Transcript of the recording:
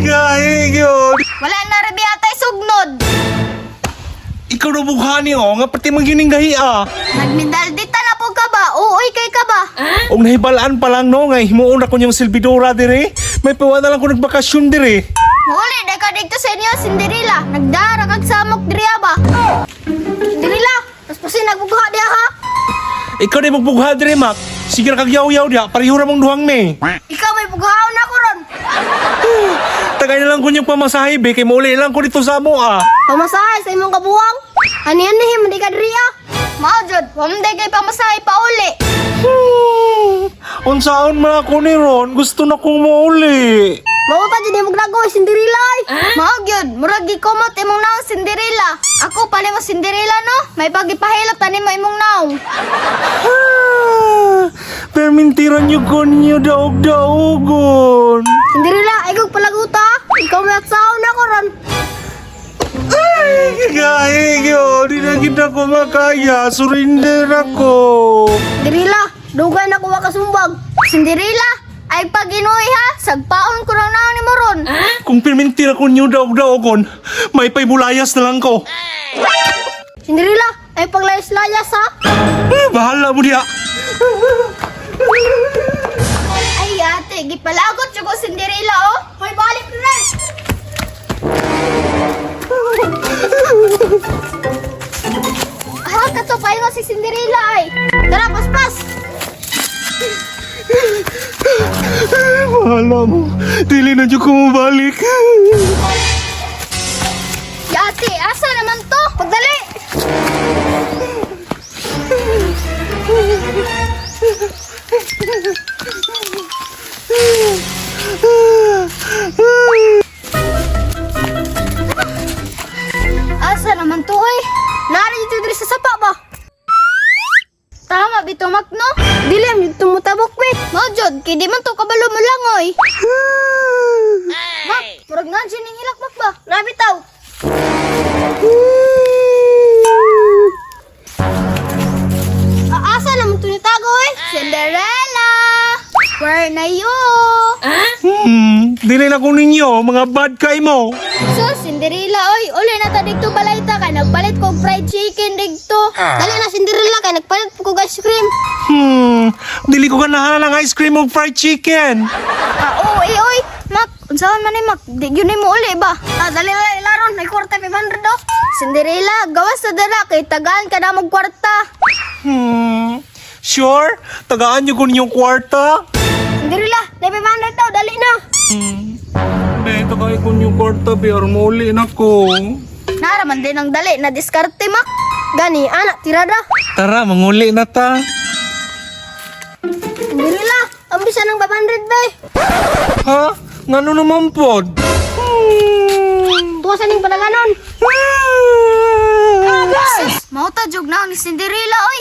Gahi yun. Wala na rin atay sugnod. Ikaw na bukhani oh, nga pati man gining gahi ah. Nagmindaldita na po ka ba? Uuy kay ka ba? Og nahibalaan pa lang no, nga himuon na ko niyang silbidora dire. May pawa na lang ko nagbakasyon dire. Huli, dahil ka dito sa inyo, Cinderella. Nagdara kag samok diriya ba? Cinderella, paspasin nagbugha diha ha. Ikaw na magbugha dire, Mak. Sige ra kag yaw-yaw diha, pareho ra mong duhang ni. Ikaw may bughaon na ko ron. Tagay na lang ko niyang pamasahe be, kay mauli lang ko dito sa amo ah. Pamasahe sa imong kabuwang. Ani-ani man di ka diri ah. Mao jud, wamday kay pamasahe pa uli. Unsaon man ako ni Ron, gusto na kong mauli. Mao ta jud imong nagoy Cinderella ay. Mao gyud, murag gikumot imong naong Cinderella. Ako pala mo Cinderella no? May pagipahilot tani mo imong naong. Ah, permintiran niyo ko niyo daog-daogon. Cinderella, ay kog palaguta. Ikaw may atsaon na ko ron. Ay, gahi yun. Di na kita ko makaya. Surrender ako. Cinderella, dugay na ko wa kasumbag. Cinderella, ay pag inuwi ha, sagpaon ko ng naong nimo ron. Kung permintira ko niyo daog-daogon, may paybulayas na lang ko. Cinderella, ay paglayas-layas ha. Ah, bahala mo diha. Ay ate, gipalagot jud ko Cinderella oh. Hoy, balik rin. Ah, kato pa si Cinderella ay. Tara, paspas. Ay, bahala mo. Dili na dyan ko mabalik. Ate, asa naman to? Pagdali! Asa naman to oy? Nari dito diri sa sapa ba? Tama bito makno. Dili am dito mutabok be. Mao jud, kay di man to kabalo mo lang oy. Mak, murag nga dyan ning hilak mak ba? Nabitaw. Asa naman to nitago eh? Cinderella! Where na you? Dili na ko ninyo, mga bad kay mo. So, Cinderella, oy, uli na ta dito balayta kay nagpalit kog fried chicken dito. Dali na Cinderella kay nagpalit po kog ice cream. Dili ko ganahan ng ice cream o fried chicken. Ah, oo, eh, oy. Mak, unsaon man ni Mak? Di gyud nimo uli ba? Ah, dali na ilaron, ay kwarta 500 do. Cinderella, gawas sa dala kay tagaan ka na mong kwarta. Sure? Tagaan niyo ko ninyong kwarta? Cinderella, na 500 daw, dali na. Be, tagay ko ninyong kwarta, be. Aron mauli na ko. Naraman din ang dali na diskarte, Mak. Gani, anak, tirada. Tara, manguli na ta. Cinderella, ang bisa ng 500 be. Ha? Ngano naman pod? Tuwa sa ning palaganon. Sus, mao ta jug na ni Cinderella, oy.